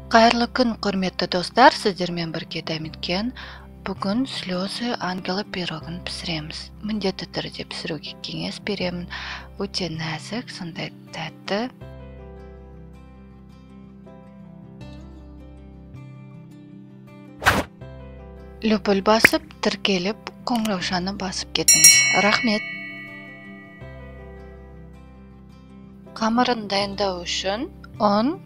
Қайырлы күн, құрметті достар, сіздермен бірге Дәметкен. Бүгін слезы ангела пирогын пісіреміз. Міндетті түрде пісіруге кеңес беремін. Өте нәзік, сондай тәтті. Лүпіл басып, тіркеліп, қоңыраушаны басып кетіңіз. Рахмет. Қамырын дайындау үшін ұн,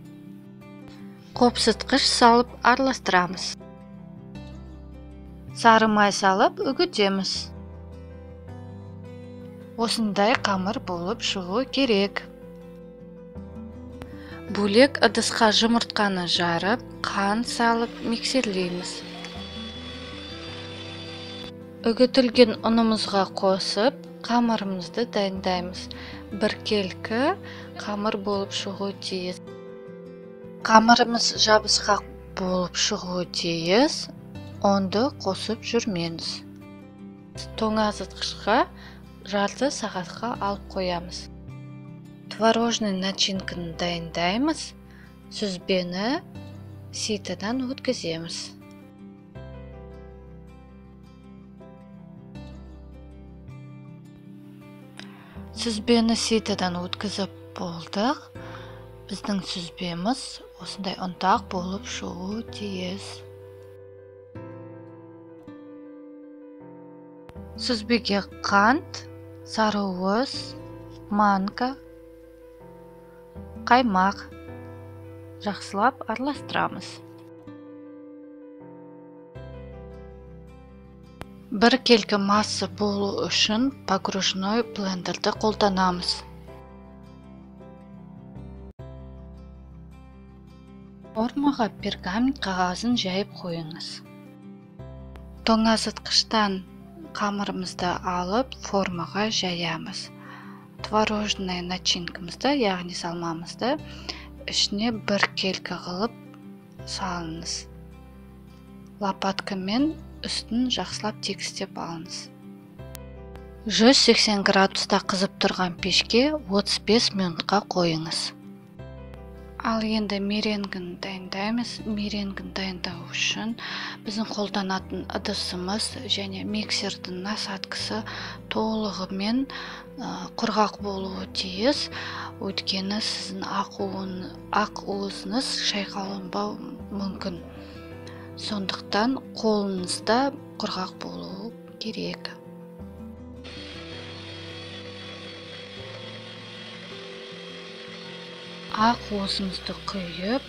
қопсытқыш салып араластырамыз. Сары май салып үгітеміз. Осындай қамыр болып шығу керек. Бөлек ыдысқа жұмыртқаны жарып, қант салып миксерлейміз. Үгітілген ұнымызға қосып, қамырымызды дайындаймыз. Біркелкі қамыр болып шығуы тиіс. Қамырымыз жабысқақ болып шығуы тиіс. Ұнды қосып жүрмеңіз. Тоңазытқышқа жарты сағатқа алып қоямыз. Творожный начинканы дайындаймыз. Сүзбені ситодан өткіземіз. Сүзбені ситодан өткізіп болдық. Біздің сүзбеміз осындай ұнтақ болып шығуы тиіс. Сүзбеге қант, сарыуыз, манка, қаймақ жақсылап араластырамыз. Біркелкі масса болу үшін погружной блендерді қолданамыз. Формаға пергамент қағазын жайып қойыңыз. Тоңазытқыштан қамырымызды алып формаға жаямыз. Творожный начинкамызды, яғни салмамызды ішіне біркелкі қылып салыңыз. Лопаткамен үстін жақсылап тегістеп алыңыз. 180 градуста қызып тұрған пешке 35 минутқа қойыңыз. Ал енді меренгін дайындаймыз. Меренгін дайындау үшін біздің қолданатын ыдысымыз және миксердің насадкасы толығымен құрғақ болуы тиіс. Өйткені сіздің ақ уызыңыз шайқалынбау мүмкін. Сондықтан қолыңызда құрғақ болуы керек. Ақ уызымызды құйып,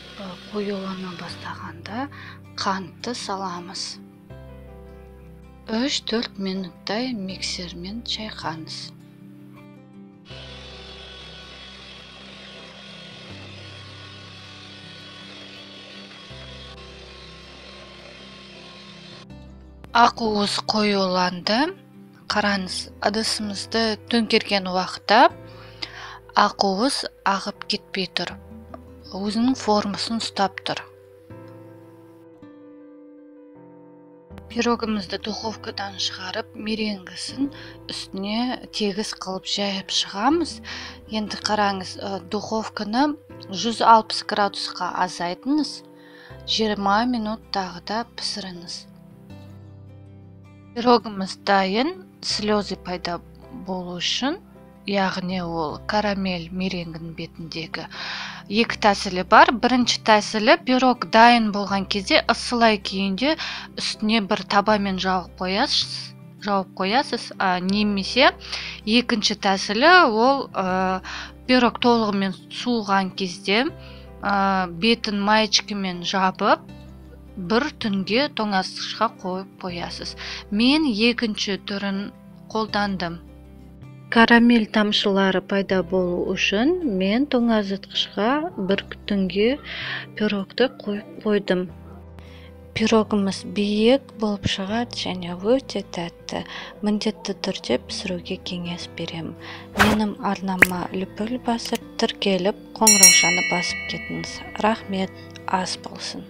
қоюлана бастағанда қантты саламыз. 3-4 минуттай миксермен шайқаңыз. Ақ уыз қоюланды. Қараңыз, ыдысымызды төңкерген уақытта ақ уыз ағып кетпей тұр. Өзінің формасын ұстап тұр. Пирогымызды духовкадан шығарып, меренгісін үстіне тегіс қылып жайып шығамыз. Енді қараңыз, духовканы 160 градусқа азайтыңыз. 20 минут тағы да пісіріңіз. Пирогымыз дайын. Слезы пайда болу үшін, яғни ол карамель меренгінің бетіндегі екі тәсілі бар. Бірінші тәсілі, пирог дайын болған кезде ысылай күйінде үстіне бір табамен жауып қоясыз, немесе екінші тәсілі, ол пирог толығымен суыған кезде бетін маечкамен жабып, бір түнге тоңазытқышқа қойып қоясыз. Мен екінші түрін қолдандым. Карамель тамшылары пайда болу үшін мен тоңазытқышқа бір түнге пирогты қойып қойдым. Пирогымыз биік болып шығады және өте тәтті. Міндетті түрде пісіруге кеңес беремін. Менің арнама лүпіл басып, тіркеліп, қоңыраушаны басып кетіңіз. Рахмет, ас болсын.